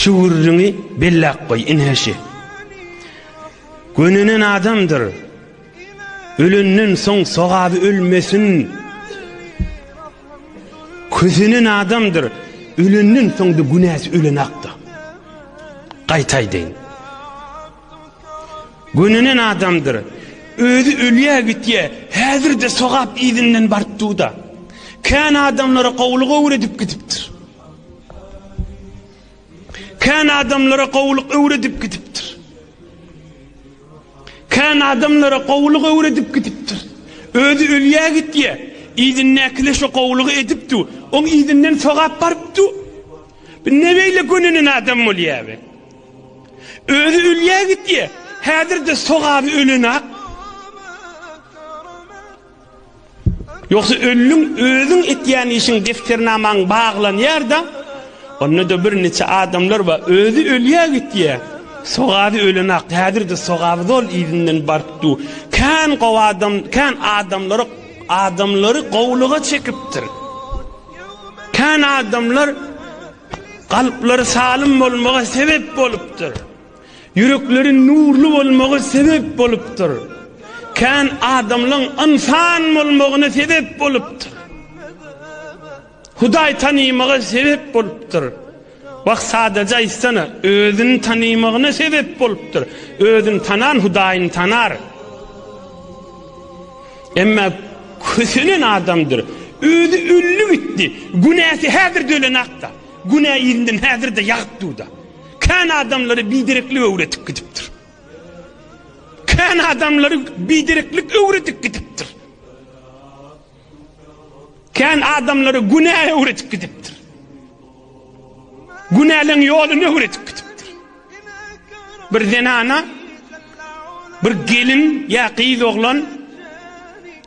Şu gürrüňi belläp goý, ine şi. Gönenen adamdyr. Ölenden soň sogaby ölmesin. Kösenen adamdyr. Ölenden soň-da günäsi ölenakda. Gaýta aýdaýyn. Gönenen adamdyr. Özi ölýä gitýä, häzir-de sogap yzyndan baryp dur-da. Kän adamlara gowulyk öwredip gidipdir. Kän adamlara gowulyk öwredip gidipdir. Kän adamlara gowulyk öwredip gidipdir. Özi ölýä gitýä, yzyndakiler şo gowulygy edip dur. Oň yzyndan sogap baryp dur. Bu ne beýle gönenen adam bolýa be? Özi ölýä gitýä, häzir-de sogaby ölenak. Ýogsa öldüň, özüň etýän işiň defternamaň baglanýar-da, onda-da bir niçe adamlar bar, özi ölýä gitýä, sogaby ölenak, häzir-de sogaby zol yzyndan baryp dur. Kän gowy adam, kän adamlary, adamlary gowulyga çekipdir. Kän adamlar kalplary salym bolmaga sebep bolupdyr. Ýürekleri nurly bolmaga sebep bolupdyr. Kän adamlaň ynsan bolmagyna sebep bolupdyr. Hudaý tanymaga sebep bolupdyr. Wah sadaja aýtsana, özüni tanymagyna sebep bolupdyr. Özüni tanan Hudaýyny tanar. Emma kösenen adamdyr. Özi öldi gitdi. Günäsi häzir dölenakda. Günä yzyndan häzir-de ýagyp dur-da. Kän adamlary bidereklik öwretip gidipdir. Kän adamlary bidereklik öwredip gidipdir. Kän adamlary günä öwretip gidipdir. Günäleň ýoluny öwretip gidipdir. Bir zenana bir gelin ýa gyz oglan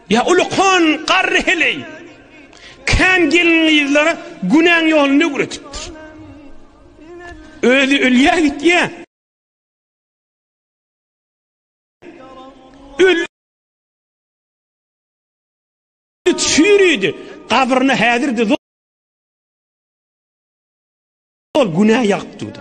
ýa ulukan garry heleý kän gelin gyzlara günäň ýoluny öwretipdir. Özi ölýä gitýä. Öldi çüýrüdi. Gabryna häzir-de Ol günä ýagyp durdy.